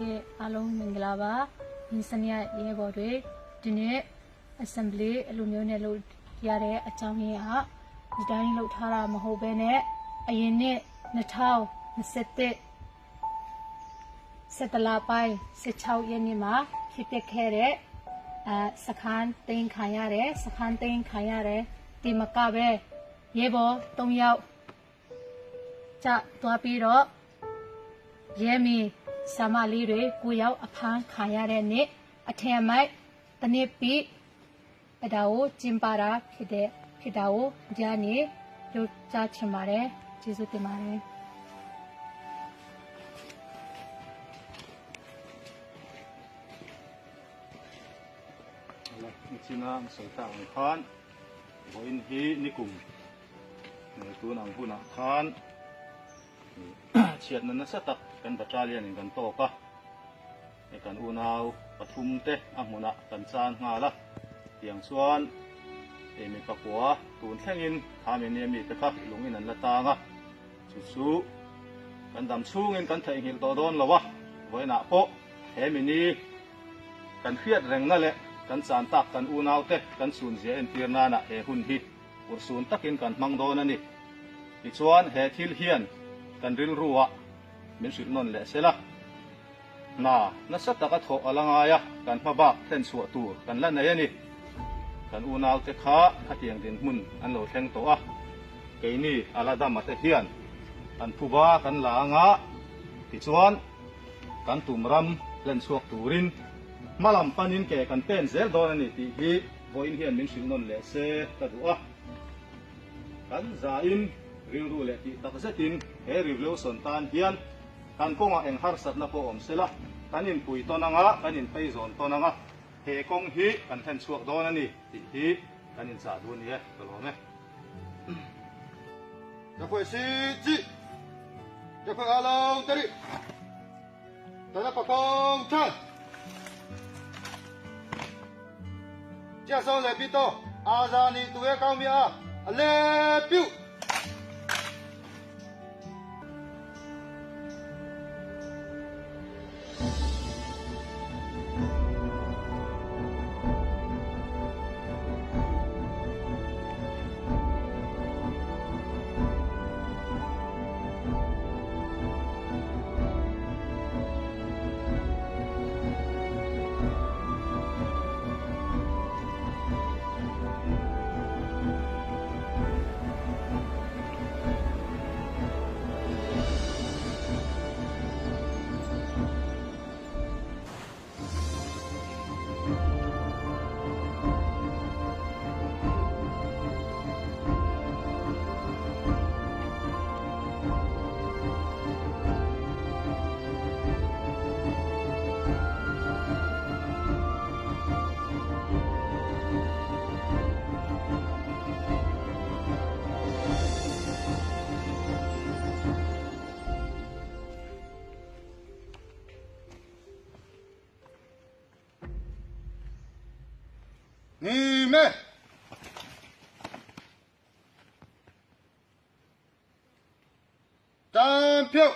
ကဲ့အားလုံးမင်္ဂလာပါညီစနီယာရဲဘော်တွေဒီနေ့ assembly အလိုမျိုးနဲ့လို့ရတဲ့အကြောင်းရင်းကဒီတိုင်းလုပ်ထားတာမဟုတ်ဘဲနဲ့အရင်နှစ်2021စက်တလပိုင်း16ရက်နေ့မှာဖြစ်ပျက်ခဲ့တဲ့အဲစခန်းတင်ခံရတယ်စခန်းတင်ခံရတယ်ဒီမကပဲရဲဘော်3ယောက်ကြသွားပြီးတော့ ရဲမီဆာမလေးတွေကိုရောက်အဖမ်းခံရတဲ့နေ့အထင်အမိုက်တစ်နေ့ပြီးအဒါကိုကျင်းပတာဖြစ်တဲ့ဖြစ်တာကိုဒီကနေပြောကြားချင်ပါတယ်ကျေးဇူးတင်ပါတယ် Nichina sawi tak ang khan vawiin hi nikum tun ang hunah khan chhiatna nasa tak kan battalion in kan tawk a, kan unau pathum te a hmunah kan chan nghal a, tiang chuan mi pakua tun thlengin Khamenei mi te kha lungin an la tang a, chu chu kan dam chhungin kan theihnghilh tawh dawn lo a, vawiinah pawh he mini kan hriat rengna leh kan chan tak kan unau te kan chhunzia entir nana he hun hi urhsun takin kan hmang dawn a ni. Tichuan he thil hian kan rilruah min hrilh nawn leh sela, hna nasa taka thawh a la ngai a, kan hma bak thlen chhuah tur kan la nei a ni. Kan unaute kha khatiang dinhmun an lo thleng tawh a, keini a la dam ate hian an phuba kan la anga, tichuan kan tum ram hlen chhuak turin hma lam panin ke kan pen zel dawn a ni tih hi vawiin hian min hrilh nawn leh se ka duh a. Kan zain rilru leh tih tak zetin he revolution tan hian kan kawngah eng harsatna pawh awm sela, kan inpui tawn anga, kan inpeizawn tawn anga, he kawng hi kan thlen chhuak dawn a ni tih hi kan inchah duh a ni e, ka lawm e. Ka phuai si chi, ka phuai a lo te rih, tana pakawng than. Chia so le pi to, a za ni tu e kau mi a, a le piu. Ni me. Tan phiau.